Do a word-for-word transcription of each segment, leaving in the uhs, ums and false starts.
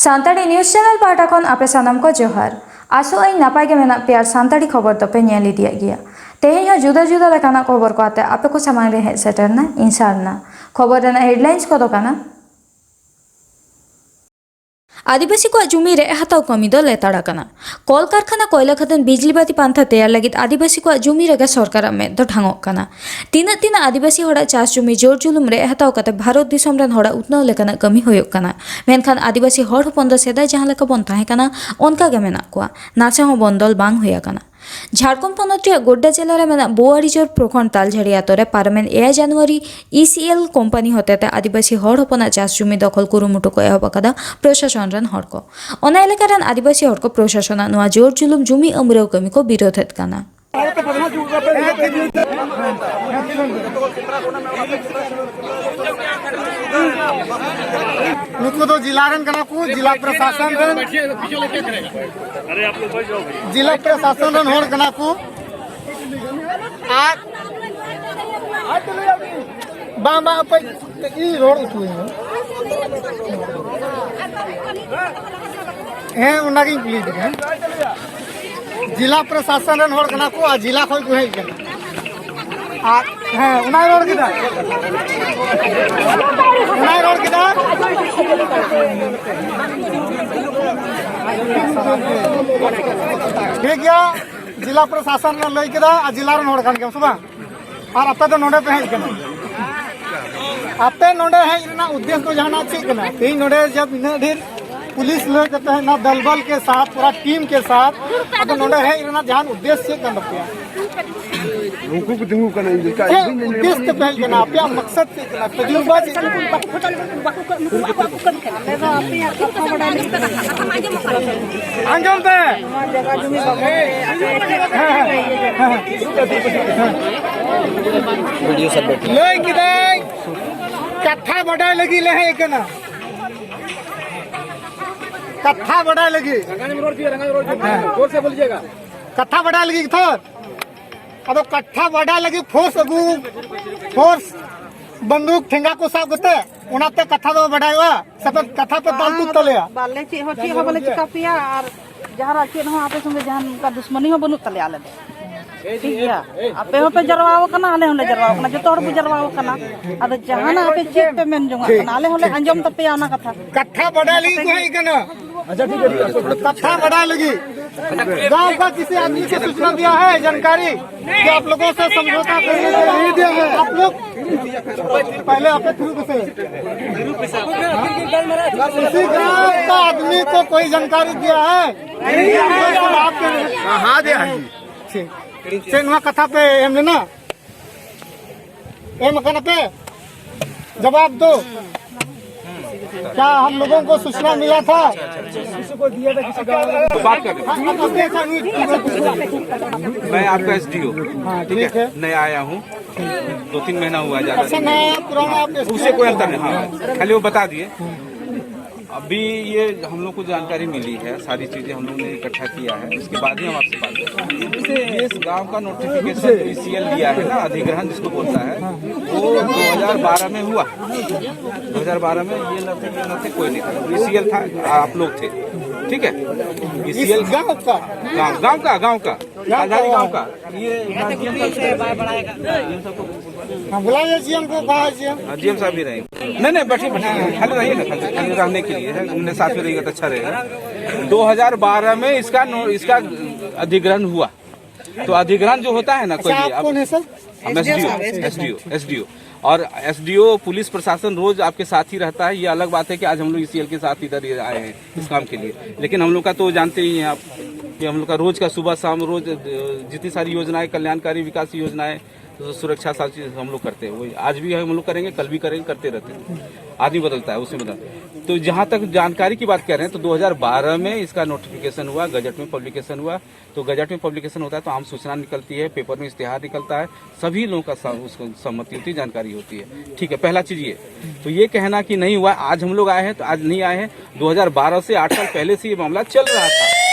Santali news channel ᱯᱟᱦᱴᱟ ᱠᱷᱚᱱ ᱟᱯᱮ ᱥᱟᱱᱟᱢ ᱠᱚ ᱡᱚᱦᱟᱨ᱾ ᱟᱥᱚᱜ ᱟᱹᱧ ᱱᱟᱯᱟᱭ ᱜᱮ ᱢᱮᱱᱟᱜ ᱯᱮᱭᱟ ᱟᱨ ᱥᱟᱱᱛᱟᱲᱤ ᱠᱷᱚᱵᱚᱨ ᱫᱚᱯᱮ ᱧᱮᱞ ᱤᱫᱤᱭᱮᱫ ᱜᱮᱭᱟ᱾ ᱛᱮᱦᱮᱧ ᱦᱚᱸ ᱡᱩᱫᱟᱹ ᱡᱩᱫᱟᱹ ᱞᱮᱠᱟᱱᱟᱜ ᱠᱷᱚᱵᱚᱨ ᱠᱚ ᱟᱛᱮ ᱟᱯᱮ ᱠᱚ ᱥᱟᱢᱟᱝ ᱨᱮ ᱦᱮᱡ ᱥᱮᱴᱮᱨᱱᱟ ᱤᱧ ᱥᱟᱨᱱᱟ᱾ ᱠᱷᱚᱵᱚᱨ ᱨᱮᱱᱟᱜ ᱦᱮᱰᱞᱟᱭᱤᱱᱥ ᱠᱚᱫᱚ ᱠᱟᱱᱟ, ᱟᱹᱫᱤᱵᱟᱹᱥᱤ ᱠᱚᱣᱟᱜ ᱡᱩᱢᱤ ᱨᱮᱡ ᱦᱟᱛᱟᱣ ᱠᱟᱹᱢᱤ ᱫᱚ ᱞᱮᱛᱟᱲ ᱟᱠᱟᱱᱟ᱾ ᱠᱚᱞᱠᱟᱨᱠᱷᱟᱱᱟ, ᱠᱚᱭᱞᱟ ᱠᱷᱟᱫᱟᱱ, ᱵᱤᱡᱽᱞᱤ ᱵᱟᱹᱛᱤ ᱯᱟᱱᱛᱷᱟ ᱛᱮᱭᱟᱨ ᱞᱟᱹᱜᱤᱫ ᱟᱹᱫᱤᱵᱟᱹᱥᱤ ᱠᱚᱣᱟᱜ ᱡᱩᱢᱤ ᱨᱮᱜᱮ ᱥᱚᱨᱠᱟᱨᱟᱜ ᱢᱮᱫ ᱫᱚ ᱰᱷᱟᱝᱚᱜ ᱠᱟᱱᱟ᱾ ᱛᱤᱱᱟᱹᱜ ᱛᱤᱱᱟᱹᱜ ᱟᱹᱫᱤᱵᱟᱹᱥᱤ ᱦᱚᱲᱟᱜ ᱪᱟᱥ ᱡᱩᱢᱤ ᱡᱳᱨ ᱡᱩᱞᱩᱢ ᱨᱮᱡ ᱦᱟᱛᱟᱣ ᱠᱟᱛᱮ ᱵᱷᱟᱨᱚᱛ ᱫᱤᱥᱚᱢ ᱨᱮᱱ ᱦᱚᱲᱟᱜ ᱩᱛᱱᱟᱹᱣ ᱞᱮᱠᱟᱱᱟᱜ ᱠᱟᱹᱢᱤ ᱦᱩᱭᱩᱜ ᱠᱟᱱᱟ, ᱢᱮᱱᱠᱷᱟᱱ ᱟᱹᱫᱤᱵᱟᱹᱥᱤ ᱦᱚᱲ ᱦᱚᱯᱚᱱ ᱫᱚ ᱥᱮᱫᱟᱭ ᱡᱟᱦᱟᱸ ᱞᱮᱠᱟ ᱵᱚᱱ ᱛᱟᱦᱮᱸ ᱠᱟᱱᱟ, ᱚᱱᱠᱟ ᱜᱮ ᱢᱮᱱᱟᱜ ᱠᱚᱣᱟ᱾ ᱱᱟᱥᱮ ᱦᱚᱸ ᱵᱚᱱᱫᱚᱞ ᱵᱟᱝ ᱦᱩᱭ ᱟᱠᱟᱱᱟ᱾ ᱡᱷᱟᱲᱠᱷᱚᱸᱰ ᱯᱚᱱᱚᱛ ᱨᱮᱭᱟᱜ ᱜᱳᱰᱰᱟ ᱡᱮᱞᱟ ᱨᱮ ᱢᱮᱱᱟᱜ ᱵᱳᱣᱟᱨᱤᱡᱳᱨ ᱯᱨᱚᱠᱷᱚᱸᱰ ᱛᱟᱞᱡᱷᱟᱹᱲᱤ ᱟᱛᱳ ᱨᱮ ᱯᱟᱨᱚᱢᱮᱱ ᱮᱭᱟᱭ ᱡᱟᱱᱩᱣᱟᱨᱤ ᱤ ᱥᱤ ᱮᱞ ᱠᱳᱢᱯᱟᱱᱤ ᱦᱚᱛᱮᱛᱮ ᱟᱹᱫᱤᱵᱟᱹᱥᱤ ᱦᱚᱲ ᱦᱚᱯᱚᱱᱟᱜ ᱪᱟᱥ ᱡᱩᱢᱤ ᱫᱚᱠᱷᱚᱞ ᱠᱩᱨᱩᱢᱩᱴᱩ ᱠᱚ ᱮᱦᱚᱵ ᱟᱠᱟᱫᱟ ᱯᱨᱚᱥᱟᱥᱚᱱ ᱨᱮᱱ ᱦᱚᱲ ᱠᱚ᱾ ᱚᱱᱟ ᱮᱞᱟᱠᱟ ᱨᱮᱱ ᱟᱹᱫᱤᱵᱟᱹᱥᱤ ᱦᱚᱲ ᱠᱚ ᱯᱨᱚᱥᱟᱥᱚᱱᱟᱜ ᱱᱚᱣᱟ ᱡᱳᱨ ᱡᱩᱞᱩᱢ ᱡᱩᱢᱤ ᱟᱹᱢᱨᱟᱹᱣ ᱠᱟᱹᱢᱤ ᱠᱚ ᱵᱤᱨᱳᱫᱷᱮᱫ ᱠᱟᱱᱟ᱾ ᱱᱩᱠᱩ ᱫᱚ ᱡᱮᱞᱟ ᱨᱮᱱ ᱠᱟᱱᱟ ᱠᱚ, ᱡᱮᱞᱟ ᱯᱨᱚᱥᱟᱥᱚᱱ ᱨᱮᱱ, ᱡᱮᱞᱟ ᱯᱨᱚᱥᱟᱥᱚᱱ ᱨᱮᱱ ᱦᱚᱲ ᱠᱟᱱᱟ ᱠᱚ᱾ ᱟᱨ ᱵᱟᱝ, ᱵᱟᱝ, ᱦᱟᱯᱳᱭ, ᱤᱧ ᱨᱚᱲ ᱦᱚᱪᱚᱭᱤᱧ ᱢᱮ᱾ ᱦᱮᱸ, ᱚᱱᱟᱜᱤᱧ ᱠᱩᱞᱤᱭᱮᱫ ᱢᱮᱭᱟ᱾ ᱡᱮᱞᱟ ᱯᱨᱚᱥᱟᱥᱚᱱ ᱨᱮᱱ ᱦᱚᱲ ᱠᱟᱱᱟ ᱠᱚ ᱟᱨ ᱡᱮᱞᱟ ᱠᱷᱚᱱ ᱠᱚ ᱦᱮᱡ ᱠᱟᱱᱟ᱾ ᱟᱨ ᱦᱮᱸ, ᱚᱱᱟᱭ ᱨᱚᱲ ᱠᱮᱫᱟ, ᱚᱱᱟᱭ ᱨᱚᱲ ᱠᱮᱫᱟ᱾ ᱴᱷᱤᱠ ᱜᱮᱭᱟ, ᱡᱮᱞᱟ ᱯᱨᱚᱥᱟᱥᱚᱱ ᱨᱮ ᱞᱟᱹᱭ ᱠᱮᱫᱟ ᱟᱨ ᱡᱮᱞᱟ ᱨᱮᱱ ᱦᱚᱲ ᱠᱟᱱ ᱜᱮᱭᱟᱢ ᱥᱮ ᱵᱟᱝ? ᱟᱨ ᱟᱯᱮ ᱫᱚ ᱱᱚᱰᱮ ᱯᱮ ᱦᱮᱡ ᱠᱟᱱᱟ, ᱟᱯᱮ ᱱᱚᱰᱮ ᱦᱮᱡ ᱨᱮᱱᱟᱜ ᱩᱫᱽᱫᱮᱥ ᱫᱚ ᱡᱟᱦᱟᱱᱟᱜ ᱪᱮᱫ ᱠᱟᱱᱟ? ᱛᱮᱦᱮᱧ ᱱᱚᱰᱮ ᱡᱟᱵ ᱤᱱᱟᱹᱜ ᱰᱷᱮᱨ ᱯᱩᱞᱤᱥ ᱞᱟᱹᱭ ᱠᱟᱛᱮ ᱦᱮᱡ ᱮᱱᱟ, ᱫᱚᱞᱵᱚᱞ ᱠᱮ ᱥᱟᱛᱷ, ᱯᱩᱨᱟ ᱴᱤᱢ ᱠᱮ ᱥᱟᱛᱷ, ᱟᱫᱚ ᱱᱚᱰᱮ ᱦᱮᱡ ᱨᱮᱱᱟᱜ ᱡᱟᱦᱟᱱ ᱩᱫᱽᱫᱮᱥ ᱪᱮᱫ ᱠᱟᱱ ᱛᱟᱯᱮᱭᱟ? ᱩᱱᱠᱩ ᱠᱚ ᱛᱤᱸᱜᱩ ᱠᱟᱱᱟ, ᱤᱧ ᱫᱚ ᱪᱮᱫ ᱤᱧ ᱞᱟᱹᱭᱟ? ᱩᱫᱽᱫᱮᱥ ᱛᱮᱯᱮ ᱦᱮᱡ ᱠᱟᱱᱟ? ᱟᱯᱮᱭᱟᱜ ᱢᱚᱠᱥᱚᱫ ᱪᱮᱫ ᱠᱟᱱᱟ? ᱛᱚᱡᱩᱨᱵᱟ ᱪᱮᱫ ᱠᱟᱱᱟ? ᱟᱸᱡᱚᱢ ᱯᱮ᱾ ᱞᱟᱹᱭ ᱠᱤᱫᱟᱹᱧ, ᱠᱟᱛᱷᱟ ᱵᱟᱰᱟᱭ ᱞᱟᱹᱜᱤᱫ ᱞᱮ ᱦᱮᱡ ᱠᱟᱱᱟ᱾ ᱠᱟᱛᱷᱟ ᱵᱟᱰᱟᱭ ᱞᱟᱹᱜᱤᱫ᱾ ᱨᱟᱸᱜᱟᱣ ᱧᱚᱜ ᱨᱚᱲ ᱦᱚᱪᱚᱭᱟ, ᱨᱟᱸᱜᱟᱣ ᱧᱚᱜ ᱨᱚᱲ ᱦᱚᱪᱚᱭᱟ᱾ ᱦᱮᱸ᱾ ᱡᱳᱨ ᱥᱮ ᱵᱳᱞᱤᱡᱮᱜᱟ᱾ ᱠᱟᱛᱷᱟ ᱵᱟᱰᱟᱭ ᱞᱟᱹᱜᱤᱫ ᱛᱷᱚᱨ᱾ ᱟᱫᱚ ᱠᱟᱛᱷᱟ ᱵᱟᱰᱟᱭ ᱞᱟᱹᱜᱤᱫ ᱯᱷᱳᱨᱥ ᱟᱹᱜᱩ, ᱯᱷᱳᱨᱥ ᱵᱟᱱᱫᱩᱠ ᱴᱷᱮᱸᱜᱟ ᱠᱚ ᱥᱟᱵ ᱠᱟᱛᱮ, ᱚᱱᱟᱛᱮ ᱠᱟᱛᱷᱟ ᱫᱚ ᱵᱟᱰᱟᱭᱚᱜᱼᱟ, ᱥᱮ ᱯᱮ ᱠᱟᱛᱷᱟ ᱯᱮ ᱫᱟᱞ ᱛᱩᱫ ᱛᱟᱞᱮᱭᱟ? ᱵᱟᱞᱮ ᱪᱮᱫ ᱦᱚᱸ, ᱪᱮᱫ ᱦᱚᱸ ᱵᱟᱞᱮ ᱪᱤᱠᱟ ᱯᱮᱭᱟ, ᱟᱨ ᱡᱟᱦᱟᱱᱟᱜ ᱪᱮᱫ ᱦᱚᱸ ᱟᱯᱮ ᱥᱚᱸᱜᱮ ᱡᱟᱦᱟᱱ ᱚᱱᱠᱟ ᱫᱩᱥᱢᱟᱱᱤ ᱦᱚᱸ ᱵᱟᱹᱱᱩᱜ ᱛᱟᱞᱮᱭᱟ ᱟᱞᱮ ᱫᱚ᱾ ᱴᱷᱤᱠ ᱜᱮᱭᱟ, ᱟᱯᱮ ᱦᱚᱸᱯᱮ ᱡᱟᱨᱣᱟ ᱟᱠᱟᱱᱟ, ᱟᱞᱮ ᱦᱚᱸᱞᱮ ᱡᱟᱨᱣᱟ ᱟᱠᱟᱱᱟ, ᱡᱚᱛᱚ ᱦᱚᱲ ᱵᱚ ᱡᱟᱨᱣᱟ ᱟᱠᱟᱱᱟ᱾ ᱟᱫᱚ ᱡᱟᱦᱟᱱᱟᱜ ᱟᱯᱮ ᱪᱮᱫ ᱯᱮ ᱢᱮᱱ ᱡᱚᱝᱟᱜ ᱠᱟᱱᱟ, ᱟᱞᱮ ᱦᱚᱸᱞᱮ ᱟᱸᱡᱚᱢ ᱛᱟᱯᱮᱭᱟ ᱚᱱᱟ ᱠᱟᱛᱷᱟ᱾ ᱠᱟᱛᱷᱟ ᱵᱟᱰᱟᱭ ᱞᱟᱹᱜᱤᱫ ᱠᱚ ᱦᱮᱡ ᱟᱠᱟᱱᱟ᱾ ᱟᱪᱪᱷᱟ, ᱴᱷᱤᱠ ᱜᱮᱭᱟ, ᱴᱷᱤᱠ ᱜᱮᱭᱟ᱾ ᱠᱟᱛᱷᱟ ᱵᱟᱰᱟᱭ ᱞᱟᱹᱜᱤᱫ᱾ गांव का किसी आदमी को सूचना दिया है, जानकारी, कि आप लोगों से समझौता करने के लिए नहीं दिया है? आप लोग पहले आपके थ्रू से किसी गांव का आदमी को कोई जानकारी दिया है? हाँ, हाँ, दे, हाँ जी। ठीक। ᱪᱮᱫ ᱱᱚᱣᱟ ᱠᱟᱛᱷᱟ ᱯᱮ ᱮᱢ ᱞᱮᱱᱟ? ᱮᱢ ᱟᱠᱟᱱᱟ ᱯᱮ? ᱡᱚᱵᱟᱵ ᱫᱚ᱾ क्या हम लोगों को सूचना मिला था? तो बात कर रहे हैं। मैं आपका एसडीओ। हाँ, ठीक है। नया आया हूँ, दो तीन महीना हुआ है, ज्यादा नहीं। नया पुराना आप उससे कोई अंतर नहीं। हाँ, खाली वो बता दिए। अभी ये हम लोग को जानकारी मिली है, सारी चीजें हम लोग ने इकट्ठा किया है, उसके बाद ही हम आपसे बात करेंगे। इस गांव का नोटिफिकेशन ईसीएल दिया है ना, अधिग्रहण जिसको बोलता है, वो दो हज़ार बारह में हुआ। दो हज़ार बारह में ये न थे, ये न थे, कोई नहीं था, ईसीएल था, आप लोग थे, ठीक है। ईसीएल गांव का, गांव, गांव का, गांव का, गांव का। ये हाँ, बुलाइए जीएम को, कहा है जीएम। हाँ, जीएम साहब भी रहेंगे। नहीं, नहीं, बैठिए, बैठिए, खाली रहिए ना, खाली, खाली रहने के लिए है, उनके साथ में रहिएगा तो अच्छा रहेगा। दो हज़ार बारह में इसका नो-, इसका अधिग्रहण हुआ, तो अधिग्रहण जो होता है ना, कोई अच्छा, भी, आप आप कौन है सर? हम एसडीओ, एसडीओ, एसडीओ। और एसडीओ, पुलिस प्रशासन रोज आपके साथ ही रहता है। ये अलग बात है कि आज हम लोग ईसीएल के साथ इधर ये आए हैं इस काम के लिए, लेकिन हम लोग का तो जानते ही हैं आप कि हम लोग का रोज का सुबह शाम रोज, अ, जितनी सारी योजनाएं, कल्याणकारी विकास योजनाएं, तो सुरक्षा, सारी चीज हम लोग करते हैं, वही आज भी हम लोग करेंगे, कल भी करेंगे, करते रहते हैं। आदमी बदलता है, उसमें बदलता है। तो जहाँ तक जानकारी की बात कर रहे हैं, तो दो हज़ार बारह में इसका नोटिफिकेशन हुआ, गजट में पब्लिकेशन हुआ। तो गजट में पब्लिकेशन होता है तो आम सूचना निकलती है, पेपर में इश्तेहार निकलता है, सभी लोगों का स-, उसको सहमति होती है, जानकारी होती है। ठीक है, पहला चीज ये। तो ये कहना कि नहीं हुआ, आज हम लोग आए हैं तो आज नहीं आए हैं, दो हज़ार बारह से आठ साल पहले से ये मामला चल रहा था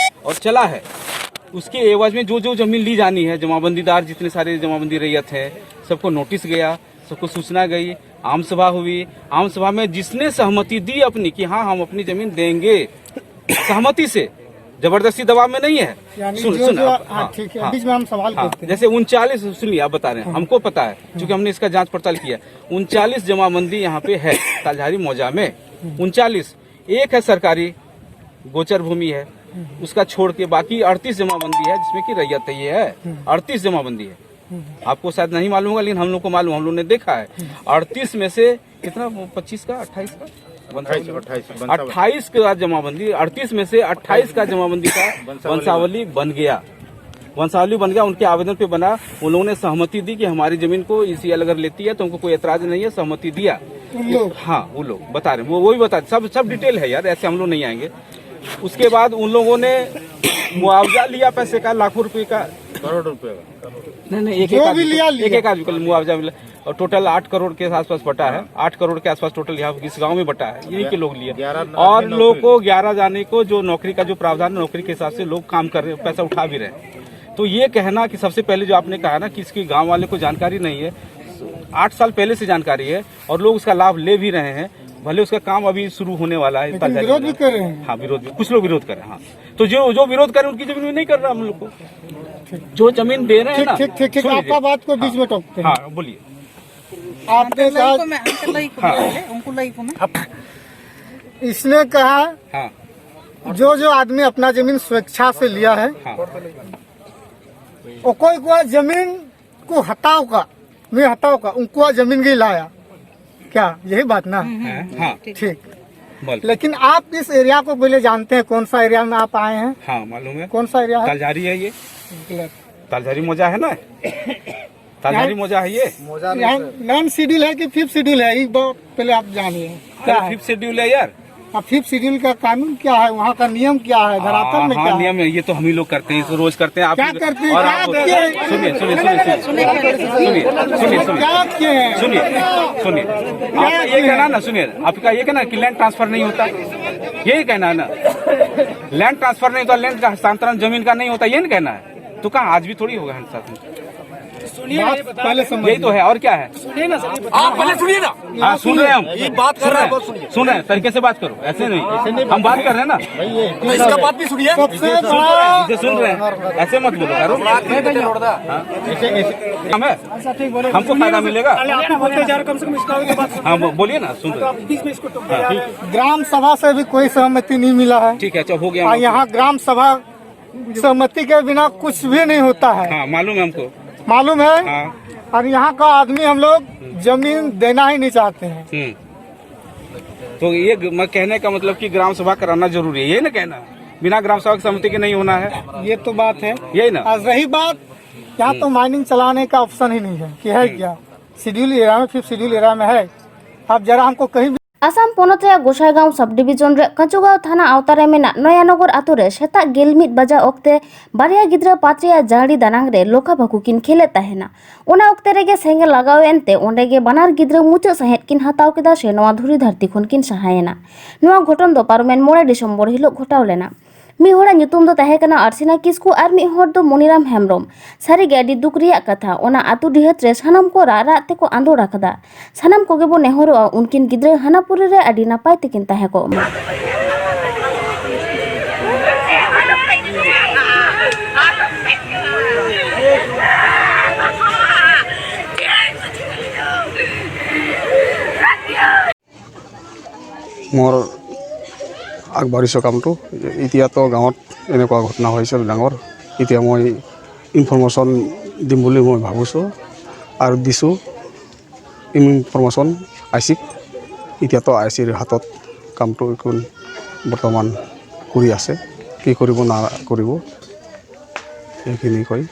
और चला है। उसके एवज में जो जो जमीन ली जानी है, जमाबंदीदार, जितने सारे जमाबंदी रैयत हैं, सबको नोटिस गया। सबको सूचना गई, आम सभा हुई। आम सभा में जिसने सहमति दी अपनी कि हाँ, हम अपनी जमीन देंगे, सहमति से, जबरदस्ती दबाव में नहीं है। यानी सुन, जो सुन, जो आप, हाँ, हाँ, ठीक है, हाँ, बीच में हम सवाल हाँ, करते हैं। जैसे उनचालीस, सुनिए, आप बता रहे हैं, हाँ। हमको पता है, क्योंकि हमने इसका जांच पड़ताल किया। उनचालीस जमाबंदी यहाँ पे है तालझारी मौजा में, उनचालीस। एक है सरकारी गोचर भूमि है, उसका छोड़ के बाकी अड़तीस जमाबंदी है, जिसमें कि रैयत है, ये है, अड़तीस जमाबंदी है। आपको शायद नहीं मालूम होगा, लेकिन हम लोग को मालूम, हम लोग ने देखा है। अड़तीस में से कितना, वो पच्चीस का, अट्ठाईस का? अट्ठाईस, अट्ठाईस, वंशावली। अट्ठाईस का जमाबंदी, अड़तीस में से अट्ठाईस का जमाबंदी का वंशावली बन गया। वंशावली बन गया, उनके आवेदन पे बना। उन लोगों ने सहमति दी कि हमारी जमीन को ईसीएल अगर लेती है तो हमको कोई एतराज नहीं है, सहमति दिया। उन लोग? हाँ, वो लोग बता रहे हैं, वो, वो भी बता, सब, सब डिटेल है यार, ऐसे हम लोग नहीं आएंगे। उसके बाद उन लोगों ने मुआवजा लिया पैसे का, लाखों रुपए का। करोड़ रुपए का। नहीं, नहीं, एक जो एक भी आदमी को, लिया, एक लिया। एक आदमी को मुआवजा मिला। और टोटल आठ करोड़ के आसपास बटा है, आठ करोड़ के आसपास टोटल यहाँ इस गांव में बटा है, यहीं के लोग लिए। ग्यारह और लोग को, ग्यारह जाने को जो नौकरी का जो प्रावधान है, नौकरी के हिसाब से लोग काम कर रहे हैं, पैसा उठा भी रहे हैं। तो ये कहना कि सबसे पहले जो आपने कहा ना कि इसकी गांव वाले को जानकारी नहीं है, आठ साल पहले से जानकारी है और लोग उसका लाभ ले भी रहे हैं, भले उसका काम अभी शुरू होने वाला है, लेकिन तालझारी विरोध भी वाला। कर रहे हैं। हाँ, विरोध भी, कुछ लोग विरोध कर रहे हैं। हाँ, तो जो, जो विरोध कर रहे हैं उनकी जमीन में नहीं कर रहा हम लोग को। जो जमीन दे रहे हैं ठीक, ना, ठीक, ठीक, ठीक, सुन आपका लीजिए। बात को बीच हाँ। में टोकते हैं। हाँ, बोलिए। आपने हम तो कहा लई को मैं, हम तो लई को हाँ। बोले, उनको लई को मैं। इसने कहा, हाँ। जो जो आदमी अपना जमीन स्वेच्छा से लिया है, हाँ। ᱚᱠᱚᱭ ᱠᱚᱣᱟᱜ ᱡᱟᱢᱤᱱ ᱠᱚ ᱦᱟᱛᱟᱣ ᱠᱟᱜ, ᱱᱩᱭ ᱦᱟᱛᱟᱣ ᱠᱟᱜ, ᱩᱱᱠᱩᱣᱟᱜ ᱡᱟᱢᱤᱱ ᱜᱮᱭ ᱞᱟᱭᱟ᱾ क्या यही बात ना? ᱦᱮᱸ, ᱦᱮᱸ, ᱦᱮᱸ, ᱦᱮᱸ, ᱦᱮᱸ, ᱴᱷᱤᱠ᱾ ᱴᱷᱤᱠ᱾ ᱵᱚᱞ᱾ लेकिन आप इस एरिया को पहले जानते हैं, कौन सा एरिया में आप आए हैं? हाँ, मालूम है। कौन सा एरिया है? तालझारी है ये। गलत। तालझारी मौजा है ना? तालझारी मौजा है ये। यहाँ नॉन शेड्यूल है कि फिफ्थ शेड्यूल है, ये बहुत पहले आप जानिए। क्या अरे, है? फिफ्थ शेड्यूल है यार। अब फिफ्थ शेड्यूल का कानून क्या है, वहाँ का नियम क्या है, धरातल हाँ, में हाँ, क्या है? नियम है, ये तो हम ही लोग करते हैं, इसको रोज करते हैं। आप क्या लोग करते हैं? और क्या आप किए हैं? सुनिए, सुनिए, सुनिए, सुनिए, सुनिए, सुनिए, सुनिए, क्या किए हैं? सुनिए, सुनिए, क्या आपका ये किए कहना हैं? ना, सुनिए, आपका ये कहना कि लैंड ट्रांसफर नहीं होता, यही कहना है ना, लैंड ट्रांसफर नहीं होता, लैंड का हस्तांतरण जमीन का नहीं होता, ये नहीं कहना है। तो कहाँ आज भी थोड़ी होगा हस्तांतरण? बात पहले समझ यही तो है, और क्या है? आप पहले सुनिए ना। हाँ, सुन रहे हैं हम। ये बात कर रहे हैं, बस सुनिए। सुन रहे हैं, तरीके से बात करो, ऐसे नहीं। हम बात कर रहे हैं ना। तो इसका बात भी सुनिए। सबसे बड़ा इसे सुन रहे हैं, ऐसे मत बोलो यार। हाँ। हम है, हमको फायदा मिलेगा। अरे, आप ही बोलते जा रहे, कम से कम इसका भी बात सुनो। हाँ, बो-, बोलिए ना, सुन रहे हैं। आप बीच में इसको टोक दिया। ग्राम सभा से भी कोई सहमति नहीं मिला है। ठीक है, अच्छा, हो गया। और यहाँ ग्राम सभा सहमति के बिना कुछ भी नहीं होता है। हाँ, मालूम है हमको। मालूम है। हाँ। और यहाँ का आदमी हम लोग जमीन देना ही नहीं चाहते हैं। हम्म। तो ये ग-, मैं कहने का मतलब कि ग्राम सभा कराना जरूरी है, ये ना कहना, बिना ग्राम सभा की सहमति के नहीं होना है। ये तो बात है। यही ना? और रही बात, यहाँ तो माइनिंग चलाने का ऑप्शन ही नहीं है कि है क्या, शेड्यूल एरिया में, फिफ्थ शेड्यूल एरिया में है। आप जरा हमको कहीं भी ᱟᱥᱟᱢ ᱯᱚᱱᱚᱛ ᱨᱮᱭᱟᱜ ᱜᱚᱥᱟᱭᱜᱟᱸᱣ ᱥᱟᱵ ᱰᱤᱵᱤᱡᱚᱱ ᱨᱮ ᱠᱟᱸᱪᱩᱜᱟᱸᱣ ᱛᱷᱟᱱᱟ ᱟᱣᱛᱟ ᱨᱮ ᱢᱮᱱᱟᱜ ᱱᱚᱭᱟᱱᱚᱜᱚᱨ ᱟᱛᱳ ᱨᱮ ᱥᱮᱛᱟᱜ ᱜᱮᱞ ᱢᱤᱫ ᱵᱟᱡᱟ ᱚᱠᱛᱮ ᱵᱟᱨᱭᱟ ᱜᱤᱫᱽᱨᱟᱹ ᱯᱟᱛᱨᱤᱭᱟ ᱡᱟᱹᱲᱤ ᱫᱟᱱᱟᱝ ᱨᱮ ᱞᱚᱠᱷᱟ ᱵᱷᱟᱹᱠᱩ ᱠᱤᱱ ᱠᱷᱮᱞᱮᱫ ᱛᱟᱦᱮᱱᱟ᱾ ᱚᱱᱟ ᱚᱠᱛᱮ ᱨᱮᱜᱮ ᱥᱮᱸᱜᱮᱞ ᱞᱟᱜᱟᱣ ᱮᱱᱛᱮ ᱚᱸᱰᱮ ᱜᱮ ᱵᱟᱱᱟᱨ ᱜᱤᱫᱽᱨᱟᱹ ᱢᱩᱪᱟᱹᱫ ᱥᱟᱸᱦᱮᱫ ᱠᱤᱱ ᱦᱟᱛᱟᱣ ᱠᱮᱫᱟ ᱥᱮ ᱱᱚᱣᱟ ᱫᱷᱩᱲᱤ ᱫᱷᱟᱹᱨᱛᱤ ᱠᱷᱚᱱ ᱠᱤᱱ ᱥᱟᱦᱟᱭᱮᱱᱟ᱾ ᱱᱚᱣᱟ ᱜᱷᱚᱴᱚᱱ ᱫᱚ ᱯᱟᱨᱚᱢᱮᱱ ᱢᱚᱬᱮ ᱰᱤᱥᱮᱢᱵᱚᱨ ᱦᱤᱞᱚᱜ ᱜᱷᱚᱴᱟᱣ ᱞᱮᱱᱟ᱾ ᱢᱤᱫ ᱦᱚᱲᱟᱜ ᱧᱩᱛᱩᱢ ᱫᱚ ᱛᱟᱦᱮᱸ ᱠᱟᱱᱟ ᱟᱨᱥᱤᱱᱟ ᱠᱤᱥᱠᱩ ᱟᱨ ᱢᱤᱫ ᱦᱚᱲ ᱫᱚ ᱢᱚᱱᱤᱨᱟᱢ ᱦᱮᱢᱵᱽᱨᱚᱢ᱾ ᱥᱟᱹᱨᱤᱜᱮ ᱟᱹᱰᱤ ᱫᱩᱠ ᱨᱮᱭᱟᱜ ᱠᱟᱛᱷᱟ, ᱚᱱᱟ ᱟᱹᱛᱩ ᱰᱤᱦᱟᱹᱛ ᱨᱮ ᱥᱟᱱᱟᱢ ᱠᱚ ᱨᱟᱜ ᱨᱟᱜ ᱛᱮᱠᱚ ᱟᱸᱫᱳᱲ ᱟᱠᱟᱫᱟ᱾ ᱥᱟᱱᱟᱢ ᱠᱚᱜᱮ ᱵᱚ ᱱᱮᱦᱚᱨᱚᱜᱼᱟ, ᱩᱱᱠᱤᱱ ᱜᱤᱫᱽᱨᱟᱹ ᱦᱟᱱᱟ ᱯᱩᱨᱤ ᱨᱮ ᱟᱹᱰᱤ ᱱᱟᱯᱟᱭ ᱛᱮᱠᱤᱱ ᱛᱟᱦᱮᱸ ᱠᱚᱜ ᱢᱟ᱾ মোৰ আগবাঢ়িছোঁ কামটো। এতিয়াতো গাঁৱত এনেকুৱা ঘটনা হৈছে ডাঙৰ, এতিয়া মই ইনফৰমেশ্যন দিম বুলি মই ভাবিছোঁ আৰু দিছোঁ। ইনফৰমেশ্যন আই চিক। এতিয়াতো আই চিৰ হাতত কামটো এখন বৰ্তমান কৰি আছে, কি কৰিব না কৰিব, এইখিনি কৈ।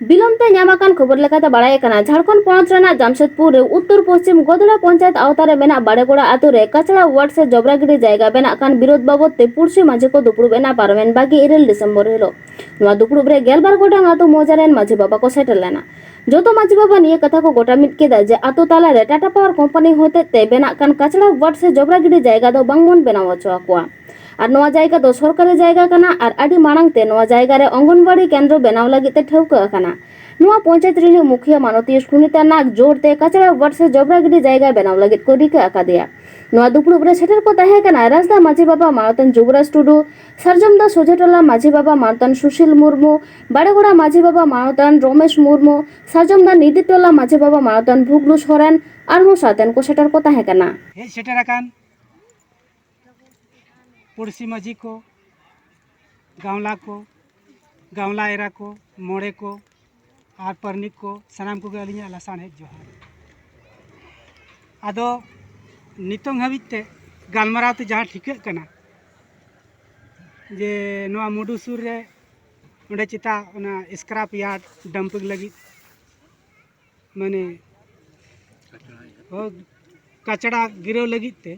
বিলম্বে ᱧᱟᱢ ᱟᱠᱟᱱ ᱠᱷᱚᱵᱚᱨ ᱞᱮᱠᱟᱛᱮ ᱵᱟᱲᱟᱭ ᱠᱟᱱᱟ, ᱡᱷᱟᱲᱠᱷᱚᱸᱰ ᱯᱚᱱᱚᱛ ᱨᱮᱱᱟᱜ ᱡᱟᱢᱥᱮᱫᱽᱯᱩᱨ ᱨᱮ ᱩᱛᱛᱚᱨ ᱯᱚᱥᱪᱤᱢ ᱜᱚᱫᱲᱟ ᱯᱚᱧᱪᱟᱭᱮᱛ ᱟᱣᱛᱟ ᱨᱮ ᱢᱮᱱᱟᱜ ᱵᱟᱲᱮᱜᱚᱲᱟ ᱟᱛᱳ ᱨᱮ ᱠᱟᱪᱲᱟ ᱣᱟᱨᱰ ᱥᱮ ᱡᱚᱵᱨᱟ ᱜᱤᱰᱤ ᱡᱟᱭᱜᱟ ᱵᱮᱱᱟᱜ ᱠᱟᱱ ᱵᱤᱨᱳᱫᱷ ᱵᱟᱵᱚᱫ ᱛᱮ ᱯᱩᱲᱥᱤ ᱢᱟᱹᱡᱷᱤ ᱠᱚ ᱫᱩᱯᱲᱩᱵ ᱮᱱᱟ ᱯᱟᱨᱚᱢᱮᱱ ᱵᱟᱜᱮ ᱤᱨᱟᱹᱞ ᱰᱤᱥᱮᱢᱵᱚᱨ ᱦᱤᱞᱳᱜ᱾ ᱱᱚᱣᱟ ᱫᱩᱯᱲᱩᱵ ᱨᱮ ᱜᱮᱞᱵᱟᱨ ᱜᱚᱴᱟᱝ ᱟᱛᱳ ᱢᱚᱣᱡᱟ ᱨᱮᱱ ᱢᱟᱹᱡᱷᱤ ᱵᱟᱵᱟ ᱠᱚ ᱥᱮᱴᱮᱨ ᱞᱮᱱᱟ᱾ ᱡᱚᱛᱚ ᱢᱟᱹᱡᱷᱤ ᱵᱟᱵᱟ ᱱᱤᱭᱟᱹ ᱠᱟᱛᱷᱟ ᱠᱚ ᱜᱚᱴᱟ ᱢᱤᱫ ᱠᱮᱫᱟ ᱡᱮ ᱟᱛᱳ ᱛᱟᱞᱟ ᱨᱮ ᱴᱟᱴᱟ ᱯᱟᱣᱟᱨ ᱠᱳᱢᱯᱟᱱᱤ ᱦᱚᱛᱮᱡ ᱛᱮ ᱵᱮᱱᱟᱜ ᱠᱟᱱ ᱠᱟᱪᱲᱟ ᱣᱟᱨᱰ ᱥᱮ ᱡᱚᱵᱨᱟ ᱜᱤᱰᱤ ᱡᱟᱭᱜᱟ ᱫᱚ ᱵᱟᱝ ᱵᱚᱱ ᱵᱮᱱᱟᱣ ᱦᱚᱪᱚ ᱟᱠᱚᱣᱟ᱾ ᱟᱨ ᱱᱚᱣᱟ ᱡᱟᱭᱜᱟ ᱫᱚ ᱥᱚᱨᱠᱟᱨᱤ ᱡᱟᱭᱜᱟ ᱠᱟᱱᱟ ᱟᱨ ᱟᱹᱰᱤ ᱢᱟᱲᱟᱝ ᱛᱮ ᱱᱚᱣᱟ ᱡᱟᱭᱜᱟ ᱨᱮ ᱚᱝᱜᱚᱱᱣᱟᱲᱤ ᱠᱮᱱᱫᱨᱚ ᱵᱮᱱᱟᱣ ᱞᱟᱹᱜᱤᱫ ᱛᱮ ᱴᱷᱟᱹᱣᱠᱟᱹ ᱟᱠᱟᱱᱟ᱾ ᱱᱚᱣᱟ ᱯᱚᱧᱪᱟᱭᱮᱛ ᱨᱤᱱᱤᱡ ᱢᱩᱠᱷᱤᱭᱟᱹ ᱢᱟᱱᱚᱛᱤᱭᱟᱹ ᱥᱩᱱᱤᱛᱟ ᱱᱟᱜᱽ ᱡᱳᱨ ᱛᱮ ᱠᱟᱪᱲᱟ ᱵᱟᱴ ᱥᱮ ᱡᱚᱵᱽᱨᱟ ᱜᱤᱰᱤ ᱡᱟᱭᱜᱟ ᱵᱮᱱᱟᱣ ᱞᱟᱹᱜᱤᱫ ᱠᱚ ᱨᱤᱠᱟᱹ ᱟᱠᱟᱫᱮᱭᱟ᱾ ᱱᱚᱣᱟ ᱫᱩᱯᱲᱩᱵ ᱨᱮ ᱥᱮᱴᱮᱨ ᱠᱚ ᱛᱟᱦᱮᱸ ᱠᱟᱱᱟ ᱨᱟᱥᱫᱟ ᱢᱟᱹᱡᱷᱤ ᱵᱟᱵᱟ ᱢᱟᱱᱚᱛᱟᱱ ᱡᱩᱵᱽᱨᱟᱡᱽ ᱴᱩᱰᱩ, ᱥᱟᱨᱡᱚᱢ ᱫᱟ ᱥᱚᱡᱷᱮ ᱴᱚᱞᱟ ᱢᱟᱹᱡᱷᱤ ᱵᱟᱵᱟ ᱢᱟᱱᱚᱛᱟᱱ ᱥᱩᱥᱤᱞ ᱢᱩᱨᱢᱩ, ᱵᱟᱲᱮᱜᱚᱲᱟ ᱢᱟᱹᱡᱷᱤ ᱵᱟᱵᱟ ᱢᱟᱱᱚᱛᱟᱱ ᱨᱚᱢᱮᱥ ᱢᱩᱨᱢᱩ, ᱥᱟᱨᱡᱚᱢ ᱫᱟ ᱱᱤᱫᱤ ᱴᱚᱞᱟ ᱢᱟᱹᱡᱷᱤ ᱵᱟᱵᱟ ᱢᱟᱱᱚᱛᱟᱱ ᱵᱷᱩᱜᱽᱞᱩ ᱥᱚᱨᱮᱱ ᱟᱨᱦᱚᱸ ᱥᱟᱶᱛᱮᱱ ᱠᱚ ᱥᱮᱴᱮᱨ ᱠᱚ ᱛᱟᱦᱮᱸ ᱠᱟᱱᱟ᱾ ᱦᱮᱡ ᱥᱮᱴᱮᱨ ᱟᱠᱟᱱ ᱯᱩᱲᱥᱤ ᱢᱟᱹᱡᱷᱤ ᱠᱚ, ᱜᱟᱶᱞᱟ ᱠᱚ, ᱜᱟᱶᱞᱟ ᱮᱨᱟ ᱠᱚ, ᱢᱚᱬᱮ ᱠᱚ ᱟᱨ ᱯᱟᱨᱟᱱᱤᱠ ᱠᱚ, ᱥᱟᱱᱟᱢ ᱠᱚᱜᱮ ᱟᱹᱞᱤᱧᱟᱜ ᱞᱟᱥᱟᱬᱦᱮᱫ ᱡᱚᱦᱟᱨ᱾ ᱟᱫᱚ ᱱᱤᱛᱚᱝ ᱦᱟᱹᱵᱤᱡ ᱛᱮ ᱜᱟᱞᱢᱟᱨᱟᱣ ᱛᱮ ᱡᱟᱦᱟᱸ ᱴᱷᱤᱠᱟᱹᱜ ᱠᱟᱱᱟ ᱡᱮ ᱱᱚᱣᱟ ᱢᱩᱰᱩ ᱥᱩᱨ ᱨᱮ ᱚᱸᱰᱮ ᱪᱮᱛᱟ ᱚᱱᱟ scrap yard dumping ᱞᱟᱹᱜᱤᱫ ᱢᱟᱱᱮ, ᱦᱚ-, ᱠᱟᱪᱲᱟ ᱜᱤᱨᱟᱹᱣ ᱞᱟᱹᱜᱤᱫ ᱛᱮ,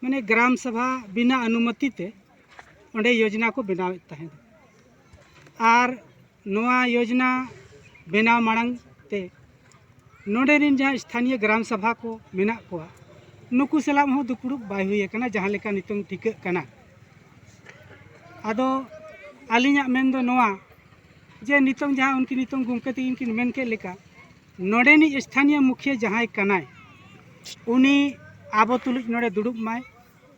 ᱢᱟᱱᱮ, ᱜᱨᱟᱢ ᱥᱟᱵᱷᱟ ᱵᱤᱱᱟ ᱚᱱᱩᱢᱚᱛᱤ ᱛᱮ ᱚᱸᱰᱮ ᱭᱳᱡᱽᱱᱟ ᱠᱚ ᱵᱮᱱᱟᱣᱮᱫ ᱛᱟᱦᱮᱸᱫ᱾ ᱟᱨ ᱱᱚᱣᱟ ᱭᱳᱡᱽᱱᱟ ᱵᱮᱱᱟᱣ ᱢᱟᱲᱟᱝ ᱛᱮ ᱱᱚᱰᱮ ᱨᱮᱱ ᱡᱟᱦᱟᱸ ᱥᱛᱷᱟᱱᱤᱭᱚ ᱜᱨᱟᱢ ᱥᱟᱵᱷᱟ ᱠᱚ ᱢᱮᱱᱟᱜ ᱠᱚᱣᱟ, ᱱᱩᱠᱩ ᱥᱟᱞᱟᱜ ᱦᱚᱸ ᱫᱩᱯᱲᱩᱵ ᱵᱟᱭ ᱦᱩᱭ ᱟᱠᱟᱱᱟ, ᱡᱟᱦᱟᱸ ᱞᱮᱠᱟ ᱱᱤᱛᱚᱝ ᱴᱷᱤᱠᱟᱹᱜ ᱠᱟᱱᱟ᱾ ᱟᱫᱚ ᱟᱹᱞᱤᱧᱟᱜ ᱢᱮᱱ ᱫᱚ ᱱᱚᱣᱟ, ᱡᱮ ᱱᱤᱛᱚᱝ ᱡᱟᱦᱟᱸ ᱩᱱᱠᱤᱱ ᱱᱤᱛᱚᱝ ᱜᱚᱢᱠᱮ ᱛᱟᱹᱠᱤᱱ ᱠᱤᱱ ᱢᱮᱱ ᱠᱮᱫ ᱞᱮᱠᱟ, ᱱᱚᱰᱮᱱᱤᱡ ᱥᱛᱷᱟᱱᱤᱭᱚ ᱢᱩᱠᱷᱤᱭᱟᱹ ᱡᱟᱦᱟᱸᱭ ᱠᱟᱱᱟᱭ, ᱩᱱᱤ ᱟᱵᱚ ᱛᱩᱞᱩᱡ ᱱᱚᱰᱮ ᱫᱩᱲᱩᱵ ᱢᱟᱭ,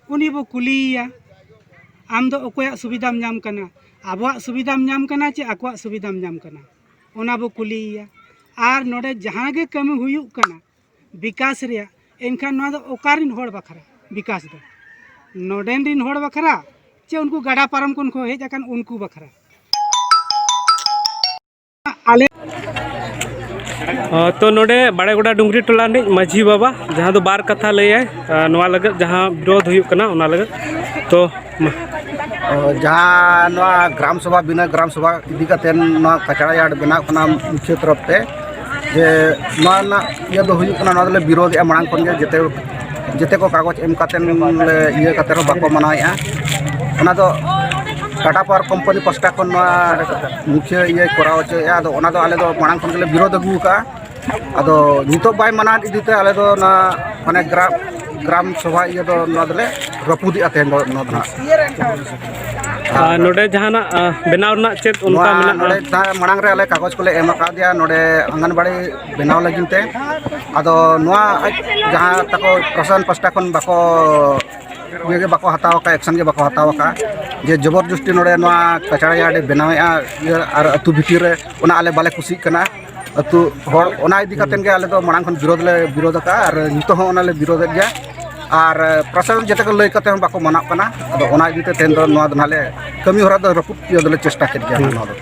ᱩᱱᱤ ᱵᱚ ᱠᱩᱞᱤᱭᱮᱭᱟ, "ᱟᱢ ᱫᱚ ᱚᱠᱚᱭᱟᱜ ᱥᱩᱵᱤᱫᱷᱟᱢ ᱧᱟᱢ ᱠᱟᱱᱟ? ᱟᱵᱚᱣᱟᱜ ᱥᱩᱵᱤᱫᱷᱟᱢ ᱧᱟᱢ ᱠᱟᱱᱟ ᱪᱮ ᱟᱠᱚᱣᱟᱜ ᱥᱩᱵᱤᱫᱷᱟᱢ ᱧᱟᱢ ᱠᱟᱱᱟ?" ᱚᱱᱟ ᱵᱚ ᱠᱩᱞᱤᱭᱮᱭᱟ᱾ ᱟᱨ ᱱᱚᱰᱮ ᱡᱟᱦᱟᱸ ᱜᱮ ᱠᱟᱹᱢᱤ ᱦᱩᱭᱩᱜ ᱠᱟᱱᱟ ᱵᱤᱠᱟᱥ ᱨᱮᱭᱟᱜ, ᱮᱱᱠᱷᱟᱱ ᱱᱚᱣᱟ ᱫᱚ ᱚᱠᱟᱨᱮᱱ ᱦᱚᱲ ᱵᱟᱠᱷᱨᱟ ᱵᱤᱠᱟᱥ ᱫᱚ? ᱱᱚᱰᱮᱱ ᱨᱮᱱ ᱦᱚᱲ ᱵᱟᱠᱷᱨᱟ ᱪᱮ ᱩᱱᱠᱩ ᱜᱟᱰᱟ ᱯᱟᱨᱚᱢ ᱠᱷᱚᱱ ᱠᱚ ᱦᱮᱡ ᱟᱠᱟᱱ ᱩᱱᱠᱩ ᱵᱟᱠᱷᱨᱟ? ᱟᱞᱮ ᱚ, ᱛᱚ ᱱᱚᱰᱮ ᱵᱟᱲᱮᱜᱚᱰᱟ ᱰᱩᱝᱜᱽᱨᱤ ᱴᱚᱞᱟ ᱨᱤᱱᱤᱡ ᱢᱟᱹᱡᱷᱤ ᱵᱟᱵᱟ, ᱡᱟᱦᱟᱸ ᱫᱚ ᱵᱟᱨ ᱠᱟᱛᱷᱟ ᱞᱟᱹᱭᱟᱭ, ᱟᱨ ᱱᱚᱣᱟ ᱞᱟᱹᱜᱤᱫ ᱡᱟᱦᱟᱸ ᱵᱤᱨᱳᱫᱷ ᱦᱩᱭᱩᱜ ᱠᱟᱱᱟ, ᱚᱱᱟ ᱞᱟᱹᱜᱤᱫ᱾ ᱛᱚ, ᱢᱟ᱾ ᱚ, ᱡᱟᱦᱟᱸ ᱱᱚᱣᱟ ᱜᱨᱟᱢ ᱥᱚᱵᱷᱟ, ᱵᱤᱱᱟᱹ ᱜᱨᱟᱢ ᱥᱚᱵᱷᱟ ᱤᱫᱤ ᱠᱟᱛᱮ ᱱᱚᱣᱟ ᱠᱟᱪᱲᱟ ᱭᱟᱨᱰ ᱵᱮᱱᱟᱣ ᱠᱟᱱᱟ ᱢᱩᱠᱷᱤᱭᱟᱹ ᱛᱚᱨᱚᱯ ᱛᱮ, ᱡᱮ ᱱᱚᱣᱟ ᱨᱮᱱᱟᱜ ᱤᱭᱟᱹ ᱫᱚ ᱦᱩᱭᱩᱜ ᱠᱟᱱᱟ, ᱱᱚᱣᱟ ᱫᱚᱞᱮ ᱵᱤᱨᱳᱫᱷᱮᱜᱼᱟ ᱢᱟᱲᱟᱝ ᱠᱷᱚᱱ ᱜᱮ, ᱡᱮᱛᱮ, ᱡᱮᱛᱮ ᱠᱚ ᱠᱟᱜᱚᱡᱽ ᱮᱢ ᱠᱟᱛᱮ ᱞᱮ ᱤᱭᱟᱹ ᱠᱟᱛᱮ ᱨᱮᱦᱚᱸ ᱵᱟᱠᱚ ᱢᱟᱱᱟᱣᱮᱫᱼᱟ᱾ ᱚᱱᱟ ᱫᱚ ᱴᱟᱴᱟ ᱯᱟᱣᱟᱨ ᱠᱳᱢᱯᱟᱱᱤ ᱯᱟᱥᱴᱟ ᱠᱷᱚᱱ ᱱᱚᱣᱟ ᱢᱩᱠᱷᱤᱭᱟᱹ ᱤᱭᱟᱹ ᱠᱚᱨᱟᱣ ᱦᱚᱪᱚᱭᱮᱫᱼᱟ᱾ ᱟᱫᱚ ᱚᱱᱟ ᱫᱚ ᱟᱞᱮ ᱫᱚ ᱢᱟᱲᱟᱝ ᱠᱷᱚᱱ ᱜᱮᱞᱮ ᱵᱤᱨᱳᱫᱷ ᱟᱹᱜᱩ ᱟᱠᱟᱫᱼᱟ᱾ ᱟᱫᱚ ᱱᱤᱛᱚᱜ ᱵᱟᱭ ᱢᱟᱱᱟᱣ ᱤᱫᱤ ᱛᱮ ᱟᱞᱮ ᱫᱚ ᱚᱱᱟ, ᱢᱟᱱᱮ, ᱜᱨᱟᱢ, ᱜᱨᱟᱢ ᱥᱚᱵᱷᱟ ᱤᱭᱟᱹ ᱫᱚ ᱱᱚᱣᱟ ᱫᱚᱞᱮ ᱨᱟᱹᱯᱩᱫᱮᱜᱼᱟ ᱛᱮᱦᱮᱧ ᱫᱚ, ᱱᱚᱣᱟ ᱫᱚ ᱱᱟᱦᱟᱜ᱾ ᱟᱨ ᱱᱚᱰᱮ ᱡᱟᱦᱟᱱᱟᱜ, ᱟ, ᱵᱮᱱᱟᱣ ᱨᱮᱱᱟᱜ ᱪᱮᱫ ᱚᱱᱠᱟ ᱱᱚᱣᱟ ᱢᱮᱱᱟᱜᱼᱟ? ᱱᱚᱰᱮ ᱡᱟᱦᱟᱸ ᱢᱟᱲᱟᱝ ᱨᱮ ᱟᱞᱮ ᱠᱟᱜᱚᱡᱽ ᱠᱚᱞᱮ ᱮᱢ ᱟᱠᱟᱫᱮᱭᱟ ᱱᱚᱰᱮ ᱟᱝᱜᱟᱱᱵᱟᱲᱤ ᱵᱮᱱᱟᱣ ᱞᱟᱹᱜᱤᱫ ᱛᱮ᱾ ᱟᱫᱚ ᱱᱚᱣᱟ ᱟᱡ ᱡᱟᱦᱟᱸ ᱛᱟᱠᱚ ᱯᱨᱚᱥᱟᱥᱚᱱ ᱯᱟᱥᱴᱟ ᱠᱷᱚᱱ ᱵᱟᱠᱚ, ᱤᱭᱟᱹ ᱜᱮ ᱵᱟᱠᱚ ᱦᱟᱛᱟᱣ ᱟᱠᱟᱫ, ᱮᱠᱥᱚᱱ ᱜᱮ ᱵᱟᱠᱚ ᱦᱟᱛᱟᱣ ᱟᱠᱟᱫ, ᱡᱮ ᱡᱚᱵᱚᱨ ᱡᱚᱥᱛᱤ ᱱᱚᱰᱮ ᱱᱚᱣᱟ ᱠᱟᱪᱲᱟ ᱭᱟᱨᱰ ᱮ ᱵᱮᱱᱟᱣᱮᱫᱼᱟ, ᱤᱭᱟᱹ ᱟᱨ ᱟᱹᱛᱩ ᱵᱷᱤᱛᱤᱨ ᱨᱮ, ᱚᱱᱟ ᱟᱞᱮ ᱵᱟᱞᱮ ᱠᱩᱥᱤᱜ ᱠᱟᱱᱟ᱾ ᱟᱹᱛᱩ ᱦᱚᱲ ᱚᱱᱟ ᱤᱫᱤ ᱠᱟᱛᱮᱫ ᱜᱮ ᱟᱞᱮ ᱫᱚ ᱢᱟᱲᱟᱝ ᱠᱷᱚᱱ ᱵᱤᱨᱳᱫᱷ ᱞᱮ ᱵᱤᱨᱳᱫᱷ ᱟᱠᱟᱫᱼᱟ ᱟᱨ ᱱᱤᱛᱚᱜ ᱦᱚᱸ ᱚᱱᱟ ᱞᱮ ᱵᱤᱨᱳᱫᱷᱮᱫ ᱜᱮᱭᱟ᱾ ᱟᱨ ᱯᱨᱚᱥᱟᱥᱚᱱ ᱡᱮᱛᱮ ᱠᱚ ᱞᱟᱹᱭ ᱠᱟᱛᱮ ᱦᱚᱸ ᱵᱟᱠᱚ ᱢᱟᱱᱟᱜ ᱠᱟᱱᱟ᱾ ᱟᱫᱚ ᱚᱱᱟ ᱤᱫᱤ ᱛᱮ ᱛᱮᱦᱮᱧ ᱫᱚ ᱱᱚᱣᱟ ᱫᱚ ᱱᱟᱦᱟᱜ ᱞᱮ ᱠᱟᱹᱢᱤ ᱦᱚᱨᱟ ᱫᱚ ᱨᱟᱹᱯᱩᱫ ᱤᱭᱟᱹ ᱫᱚᱞᱮ ᱪᱮᱥᱴᱟ ᱠᱮᱫ ᱜᱮᱭᱟ ᱱᱚᱣᱟ ᱫᱚ᱾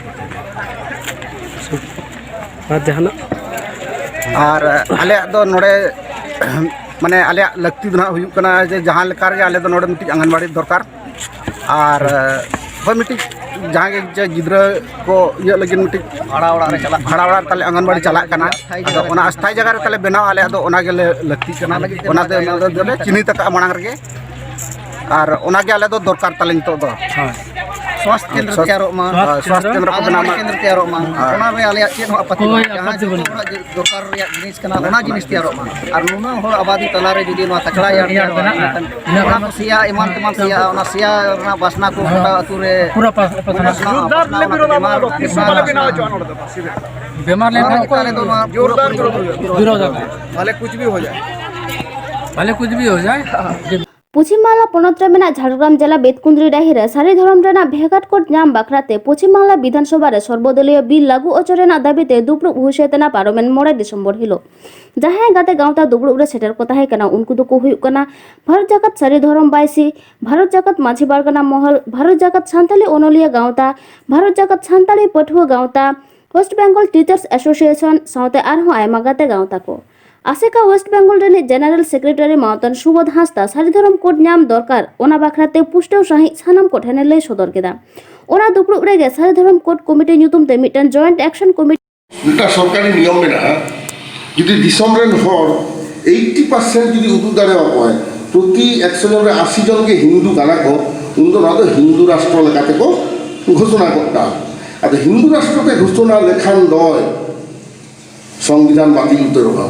ᱟᱨ ᱡᱟᱦᱟᱱᱟᱜ? ᱟᱨ ᱟᱞᱮᱭᱟᱜ ᱫᱚ ᱱᱚᱰᱮ ᱢᱟᱱᱮ ᱟᱞᱮᱭᱟᱜ ᱞᱟᱹᱠᱛᱤ ᱫᱚ ᱱᱟᱦᱟᱜ ᱦᱩᱭᱩᱜ ᱠᱟᱱᱟ ᱡᱮ ᱡᱟᱦᱟᱸ ᱞᱮᱠᱟ ᱨᱮᱜᱮ ᱟᱞᱮ ᱫᱚ ᱱᱚᱰᱮ ᱢᱤᱫᱴᱤᱡ ᱟᱝᱜᱟᱱᱵᱟᱲᱤ ᱫᱚᱨᱠᱟᱨ᱾ ᱟᱨ ᱦᱳᱭ, ᱢᱤᱫᱴᱤᱡ ᱡᱟᱦᱟᱸ ᱜᱮ ᱡᱮ ᱜᱤᱫᱽᱨᱟᱹ ᱠᱚ ᱤᱭᱟᱹᱜ ᱞᱟᱹᱜᱤᱫ ᱢᱤᱫᱴᱤᱡ ᱵᱷᱟᱲᱟ ᱚᱲᱟᱜ ᱨᱮ ᱪᱟᱞᱟᱜ, ᱵᱷᱟᱲᱟ ᱚᱲᱟᱜ ᱨᱮ ᱛᱟᱞᱮ ᱟᱝᱜᱟᱱᱵᱟᱲᱤ ᱪᱟᱞᱟᱜ ᱠᱟᱱᱟ᱾ ᱟᱫᱚ ᱚᱱᱟ ᱟᱥᱛᱷᱟᱭᱤ ᱡᱟᱭᱜᱟ ᱨᱮ ᱛᱟᱞᱮ ᱵᱮᱱᱟᱣ, ᱟᱞᱮᱭᱟᱜ ᱫᱚ ᱚᱱᱟ ᱜᱮᱞᱮ ᱞᱟᱹᱠᱛᱤᱜ ᱠᱟᱱᱟ᱾ ᱚᱱᱟ ᱫᱚ, ᱚᱱᱟ ᱫᱚᱞᱮ ᱪᱤᱱᱦᱟᱹ ᱛᱟᱠᱟᱜᱼᱟ ᱢᱟᱲᱟᱝ ᱨᱮᱜᱮ᱾ ᱟᱨ ᱚᱱᱟ ᱜᱮ ᱟᱞᱮ ᱫᱚ ᱫᱚᱨᱠᱟᱨ ᱛᱟᱞᱮ ᱱᱤᱛᱚᱜ ᱫᱚ᱾ ᱦᱳᱭ᱾ ᱥᱟᱥᱛᱷ ᱠᱮᱱᱫᱨᱚ ᱛᱮᱭᱟᱨᱚᱜ ᱢᱟ᱾ ᱦᱳᱭ, ᱥᱟᱥᱛᱷ ᱠᱮᱱᱫᱨᱚ ᱠᱚ ᱵᱮᱱᱟᱣ ᱢᱟ᱾ ᱠᱮᱱᱫᱨᱚ ᱛᱮᱭᱟᱨᱚᱜ ᱢᱟ᱾ ᱦᱳᱭ᱾ ᱚᱱᱟ ᱨᱮ ᱟᱞᱮᱭᱟᱜ ᱪᱮᱫ ᱦᱚᱸ ᱟᱯᱚᱛᱛᱤ ᱦᱳᱭ, ᱵᱟᱹᱱᱩᱜᱼᱟ᱾ ᱡᱟᱦᱟᱸ ᱟᱯᱚᱛᱛᱤ ᱡᱚᱛᱚ ᱵᱟᱹᱱᱩᱜᱼᱟ᱾ ᱦᱚᱲᱟᱜ ᱫᱚᱨᱠᱟᱨ ᱨᱮᱭᱟᱜ ᱡᱤᱱᱤᱥ ᱠᱟᱱᱟ, ᱚᱱᱟ ᱡᱤᱱᱤᱥ ᱛᱮᱭᱟᱨᱚᱜ ᱢᱟ᱾ ᱟᱨ ᱱᱩᱱᱟᱹᱜ ᱦᱚᱲ ᱟᱵᱟᱫᱤ ᱛᱟᱞᱟ ᱨᱮ ᱡᱩᱫᱤ ᱱᱚᱣᱟ ᱠᱟᱪᱲᱟ ᱭᱟᱨᱰ ᱛᱮᱭᱟᱨ ᱛᱮᱭᱟᱨᱚᱜᱼᱟ, ᱢᱮᱱᱟᱜᱼᱟ, ᱤᱱᱟᱹ ᱠᱷᱟᱱ ᱚᱱᱟ ᱠᱷᱟᱱ ᱠᱚ ᱥᱮᱭᱟ, ᱮᱢᱟᱱ ᱛᱮᱢᱟᱱ ᱥᱮᱭᱟ, ᱚᱱᱟ ᱥᱮᱭᱟ ᱨᱮᱱᱟᱜ ᱵᱟᱥᱱᱟ ᱠᱚ ᱜᱚᱴᱟ ᱟᱹᱛᱩ ᱨᱮ ᱯᱩᱨᱟᱹ ᱯᱟᱥ-, ᱯᱟᱥᱱᱟᱣ ᱡᱳᱨᱫᱟᱨ ᱯᱟᱥᱱᱟᱣ ᱞᱮ ᱵᱤᱨᱳᱫᱷ ᱵᱮᱢᱟᱨ, ᱢᱟᱱᱟᱣ ᱫᱚ᱾ ᱵᱮᱢᱟᱨ ᱵᱟᱞᱮ ᱵᱮᱱᱟᱣ ᱦᱚᱪᱚᱣᱟᱜᱼᱟ ᱱᱚᱰᱮ ᱫᱚ᱾ ᱵᱮᱢᱟᱨ ᱞᱮᱱᱠᱷᱟᱱ ᱚᱱᱟ ᱠᱚ ᱠᱟᱨᱚᱱ ᱫᱚ ᱡᱳᱨᱫᱟᱨ ᱵᱤᱨᱳᱫᱷ ᱦᱩᱭᱩᱜᱼᱟ᱾ ᱵᱤᱨᱳᱫᱷ ᱟᱞᱮ᱾ ᱵᱷᱟᱞᱮ ᱠᱩᱪ ᱵᱷᱤ ᱦᱳ ᱡᱟᱭ᱾ ᱵᱷᱟᱞᱮ ᱠᱩᱪ ᱵᱷᱤ ᱦᱳ ᱡᱟᱭ᱾ ᱯᱚᱪᱷᱤᱢ ᱵᱟᱝᱞᱟ ᱯᱚᱱᱚᱛ ᱨᱮ ᱢᱮᱱᱟᱜ ᱡᱷᱟᱲᱜᱨᱟᱢ ᱡᱮᱞᱟ ᱵᱮᱛᱠᱩᱸᱫᱽᱨᱤ ᱰᱟᱹᱦᱤ ᱨᱮ ᱥᱟᱹᱨᱤ ᱫᱷᱚᱨᱚᱢ ᱨᱮᱱᱟᱜ ᱵᱷᱮᱜᱟᱨ ᱠᱳᱰ ᱧᱟᱢ ᱵᱟᱠᱷᱨᱟ ᱛᱮ ᱯᱚᱪᱷᱤᱢ ᱵᱟᱝᱞᱟ ᱵᱤᱫᱷᱟᱱ ᱥᱚᱵᱷᱟ ᱨᱮ ᱥᱚᱨᱵᱚᱫᱚᱞᱤᱭᱚ ᱵᱤᱞ ᱞᱟᱹᱜᱩ ᱚᱪᱚ ᱨᱮᱱᱟᱜ ᱫᱟᱹᱵᱤ ᱛᱮ ᱫᱩᱯᱲᱩᱵ ᱦᱩᱭ ᱥᱟᱹᱛ ᱮᱱᱟ ᱯᱟᱨᱚᱢᱮᱱ ᱢᱚᱬᱮ ᱰᱤᱥᱮᱢᱵᱚᱨ ᱦᱤᱞᱳᱜ᱾ ᱡᱟᱦᱟᱸᱭ ᱜᱟᱛᱮ ᱜᱟᱶᱛᱟ ᱫᱩᱯᱲᱩᱵ ᱨᱮ ᱥᱮᱴᱮᱨ ᱠᱚ ᱛᱟᱦᱮᱸ ᱠᱟᱱᱟ, ᱩᱱᱠᱩ ᱫᱚᱠᱚ ᱦᱩᱭᱩᱜ ᱠᱟᱱᱟ ᱵᱷᱟᱨᱚᱛ ᱡᱟᱠᱟᱛ ᱥᱟᱹᱨᱤ ᱫᱷᱚᱨᱚᱢ ᱵᱟᱭᱥᱤ, ᱵᱷᱟᱨᱚᱛ ᱡᱟᱠᱟᱛ ᱢᱟᱹᱡᱷᱤ ᱯᱟᱨᱜᱟᱱᱟ ᱢᱚᱦᱚᱞ, ᱵᱷᱟᱨᱚᱛ ᱡᱟᱠᱟᱛ ᱥᱟᱱᱛᱟᱲᱤ ᱚᱱᱚᱞᱤᱭᱟᱹ ᱜᱟᱶᱛᱟ, ᱵᱷᱟᱨᱚᱛ ᱡᱟᱠᱟᱛ ᱥᱟᱱᱛᱟᱲᱤ ᱯᱟᱹᱴᱷᱩᱣᱟᱹ ᱜᱟᱶᱛᱟ, ᱳᱭᱮᱥᱴ ᱵᱮᱝᱜᱚᱞ ᱴᱤᱪᱟᱨᱥ ᱮᱥᱳᱥᱤᱭᱮᱥᱚᱱ ᱥᱟᱶᱛᱮ ᱟᱨᱦᱚᱸ ᱟᱭᱢᱟ ᱜᱟᱛᱮ ᱜᱟᱶᱛᱟ ᱠᱚ᱾ ᱟᱥᱮᱠᱟ ᱳᱭᱮᱥᱴ ᱵᱮᱝᱜᱚᱞ ᱨᱤᱱᱤᱡ ᱡᱮᱱᱟᱨᱮᱞ ᱥᱮᱠᱨᱮᱴᱟᱨᱤ ᱢᱟᱣᱛᱚᱱ ᱥᱩᱵᱳᱫᱷ ᱦᱟᱸᱥᱫᱟ ᱥᱟᱹᱨᱤ ᱫᱷᱚᱨᱚᱢ ᱠᱳᱰ ᱧᱟᱢ ᱫᱚᱨᱠᱟᱨ, ᱚᱱᱟ ᱵᱟᱠᱷᱨᱟ ᱛᱮ ᱯᱩᱥᱴᱟᱹᱣ ᱥᱟᱺᱦᱤᱡ ᱥᱟᱱᱟᱢ ᱠᱚ ᱴᱷᱮᱱ ᱮ ᱞᱟᱹᱭ ᱥᱚᱫᱚᱨ ᱠᱮᱫᱟ᱾ ᱚᱱᱟ ᱫᱩᱯᱲᱩᱵ ᱨᱮᱜᱮ ᱥᱟᱹᱨᱤ ᱫᱷᱚᱨᱚᱢ ᱠᱳᱰ ᱠᱚᱢᱤᱴᱤ ᱧᱩᱛᱩᱢ ᱛᱮ ᱢᱤᱫᱴᱟᱝ ᱡᱚᱭᱮᱱᱴ ᱮᱠᱥᱚᱱ ᱠᱚᱢᱤᱴᱤ ᱢᱤᱫᱴᱟᱝ ᱥᱚᱨᱠᱟᱨᱤ ᱱᱤᱭᱚᱢ ᱢᱮᱱᱟᱜᱼᱟ, ᱡᱩᱫᱤ ᱫᱤᱥᱚᱢ ᱨᱮᱱ ᱦᱚᱲ ᱮᱭᱤᱴᱤ ᱯᱟᱨᱥᱮᱱᱴ ᱡᱩᱫᱤ ᱩᱫᱩᱜ ᱫᱟᱲᱮᱭᱟᱠᱚᱣᱟᱭ, ᱯᱨᱚᱛᱤ ᱮᱠᱥᱚ ᱡᱚᱱ ᱨᱮ ᱟᱥᱤ ᱡᱚᱱ ᱜᱮ ᱦᱤᱱᱫᱩ ᱠᱟᱱᱟ ᱠᱚ, ᱩᱱᱫᱚ ᱱᱚᱣᱟ ᱫᱚ ᱦᱤᱱᱫᱩ ᱨᱟᱥᱴᱨᱚ ᱞᱮᱠᱟᱛᱮ ᱠᱚ ᱜᱷᱳᱥᱚᱱᱟ ᱜᱚᱫ ᱠᱟᱜᱼᱟ᱾ ᱟᱫᱚ ᱦᱤᱱᱫᱩ ᱨᱟᱥᱴᱨᱚ ᱯᱮ ᱜᱷᱳᱥᱚᱱᱟ ᱞᱮᱠᱷᱟᱱ ᱫᱚᱭ ᱥᱚᱝᱵᱤᱫᱷᱟᱱ ᱵᱟᱹᱛᱤᱞ ᱩᱛᱟᱹᱨᱚᱜᱼᱟ᱾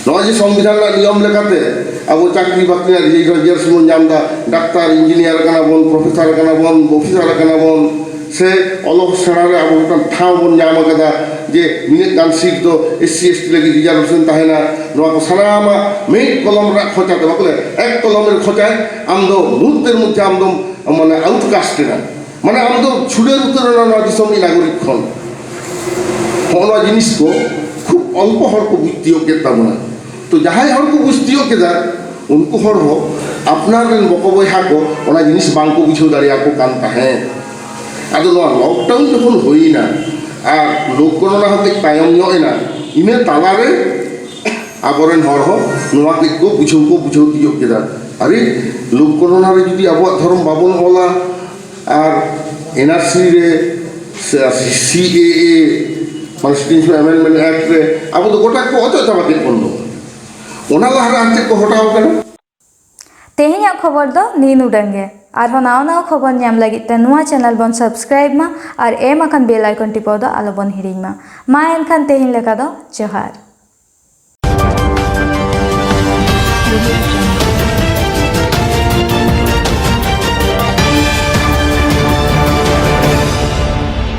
ᱱᱚᱜᱼᱚᱭ ᱡᱮ ᱥᱚᱝᱵᱤᱫᱷᱟᱱ ᱨᱮᱱᱟᱜ ᱱᱤᱭᱚᱢ ᱞᱮᱠᱟᱛᱮ ᱟᱵᱚ ᱪᱟᱹᱠᱨᱤ ᱵᱟᱹᱠᱨᱤ ᱨᱮᱱᱟᱜ ᱨᱮᱡᱤᱥᱴᱨᱮᱥᱚᱱ ᱵᱚᱱ ᱧᱟᱢ ᱮᱫᱟ, ᱰᱟᱠᱛᱟᱨ, ᱤᱧᱡᱤᱱᱤᱭᱟᱨ ᱠᱟᱱᱟ ᱵᱚᱱ, ᱯᱨᱚᱯᱷᱮᱥᱚᱨ ᱠᱟᱱᱟ ᱵᱚᱱ, ᱚᱯᱷᱤᱥᱟᱨ ᱠᱟᱱᱟ ᱵᱚᱱ, ᱥᱮ ᱚᱞᱚᱜ ᱥᱮᱬᱟ ᱨᱮ ᱟᱵᱚ ᱢᱤᱫᱴᱟᱝ ᱴᱷᱟᱶ ᱵᱚᱱ ᱧᱟᱢ ᱟᱠᱟᱫᱟ, ᱡᱮ ᱱᱤᱱᱟᱹᱜ ᱜᱟᱱ ᱥᱤᱴ ᱫᱚ ᱮᱥ ᱥᱤ ᱮᱥ ᱴᱤ ᱞᱟᱹᱜᱤᱫ ᱨᱤᱡᱟᱨᱵᱷᱮᱥᱚᱱ ᱛᱟᱦᱮᱱᱟ᱾ ᱱᱚᱣᱟ ᱠᱚ ᱥᱟᱱᱟᱢᱟᱜ ᱢᱤᱫ ᱠᱚᱞᱚᱢ ᱨᱮᱱᱟᱜ ᱠᱷᱚᱪᱟ ᱛᱮ, ᱵᱟᱠᱚ ᱞᱟᱹᱭᱟ ᱮᱠ ᱠᱚᱞᱚᱢ ᱨᱮ ᱠᱷᱚᱪᱟᱭ, ᱟᱢ ᱫᱚ ᱢᱩᱦᱩᱨᱛᱮᱨ ᱢᱚᱫᱽᱫᱷᱮ ᱟᱢ ᱫᱚᱢ ᱢᱟᱱᱮ ᱟᱣᱩᱴᱠᱟᱥᱴ ᱮᱱᱟ, ᱢᱟᱱᱮ ᱟᱢ ᱫᱚ ᱪᱷᱩᱰᱟᱹᱨ ᱩᱛᱟᱹᱨ ᱮᱱᱟ ᱱᱚᱣᱟ ᱫᱤᱥᱚᱢ ᱨᱤᱱ ᱱᱟᱜᱚᱨᱤᱠ ᱠᱷᱚᱱ᱾ ᱦᱚᱸᱜᱼᱚ ᱱᱚᱣᱟ ᱡᱤᱱᱤᱥ ᱠᱚ ᱠᱷᱩᱵ ᱚᱞᱯᱚ ᱦᱚᱲ ᱠᱚ ᱵᱩᱡᱽ ᱛᱤᱭᱳᱜ ᱠᱮᱫ ᱛᱟᱵᱚᱱᱟ᱾ ᱛᱚ ᱡᱟᱦᱟᱸᱭ ᱦᱚᱲ ᱠᱚ ᱵᱩᱡᱽ ᱛᱤᱭᱳᱜ ᱠᱮᱫᱟ, ᱩᱱᱠᱩ ᱦᱚᱲ ᱦᱚᱸ ᱟᱯᱱᱟᱨ ᱨᱮᱱ ᱵᱚᱠᱚ ᱵᱚᱭᱦᱟ ᱠᱚ ᱚᱱᱟ ᱡᱤᱱᱤᱥ ᱵᱟᱝ ᱠᱚ ᱵᱩᱡᱷᱟᱹᱣ ᱫᱟᱲᱮᱭᱟᱠᱚ ᱠᱟᱱ ᱛᱟᱦᱮᱸᱫ᱾ ᱟᱫᱚ ᱱᱚᱣᱟ ᱞᱚᱠᱰᱟᱣᱩᱱ ᱡᱚᱠᱷᱚᱱ ᱦᱩᱭᱱᱟ ᱟᱨ ᱞᱳᱠ ᱜᱚᱱᱚᱱᱟ ᱦᱚᱸ ᱠᱟᱹᱡ ᱛᱟᱭᱚᱢ ᱧᱚᱜ ᱮᱱᱟ, ᱤᱱᱟᱹ ᱛᱟᱞᱟᱨᱮ ᱟᱵᱚᱨᱮᱱ ᱦᱚᱲ ᱦᱚᱸ ᱱᱚᱣᱟ ᱠᱟᱹᱡ ᱠᱚ ᱵᱩᱡᱷᱟᱹᱣ ᱠᱚ ᱵᱩᱡᱷᱟᱹᱣ ᱛᱤᱭᱳᱜ ᱠᱮᱫᱟ᱾ ᱟᱨᱮ, ᱞᱳᱠ ᱜᱚᱱᱚᱱᱟ ᱨᱮ ᱡᱩᱫᱤ ᱟᱵᱚᱣᱟᱜ ᱫᱷᱚᱨᱚᱢ ᱵᱟᱵᱚᱱ ᱚᱞᱟ ᱟᱨ ᱮᱱ ᱟᱨ ᱥᱤ ᱨᱮ, ᱥᱤ ᱮ ᱮ, ᱠᱚᱱᱥᱴᱤᱴᱤᱭᱩᱥᱚᱱ ᱟᱢᱮᱱᱰᱢᱮᱱᱴ ᱮᱠᱴ ᱨᱮ ᱟᱵᱚ ᱫᱚ ᱜᱚᱴᱟ ᱠᱚ ᱚᱪᱚᱜ ᱪᱟᱵᱟ ᱠᱮᱫ ᱵᱚᱱ ᱫᱚ᱾ ᱚᱱᱟ ᱞᱟᱦᱟ ᱨᱮ ᱟᱨ ᱪᱮᱫ ᱠᱚ ᱜᱷᱚᱴᱟᱣ ᱠᱟᱱᱟ? ᱛᱮᱦᱮᱧᱟᱜ ᱠᱷᱚᱵᱚᱨ ᱫᱚ ᱱᱤᱱ ᱩᱰᱟᱹᱝ ᱜᱮ᱾ ᱟᱨᱦᱚᱸ ᱱᱟᱣᱟ ᱱᱟᱣᱟ ᱠᱷᱚᱵᱚᱨ ᱧᱟᱢ ᱞᱟᱹᱜᱤᱫ ᱛᱮ ᱱᱚᱣᱟ ᱪᱮᱱᱮᱞ ᱵᱚᱱ ᱥᱟᱵᱥᱠᱨᱟᱭᱤᱵ ᱢᱟ ᱟᱨ ᱮᱢ ᱟᱠᱟᱱ ᱵᱮᱞ ᱟᱭᱠᱚᱱ ᱴᱤᱯᱟᱹᱣ ᱫᱚ ᱟᱞᱚ ᱵᱚᱱ ᱦᱤᱲᱤᱧ ᱢᱟ᱾ ᱢᱟ ᱮᱱᱠᱷᱟᱱ ᱛᱮᱦᱮᱧ ᱞᱮᱠᱟ ᱫᱚ ᱡᱚᱦᱟᱨ᱾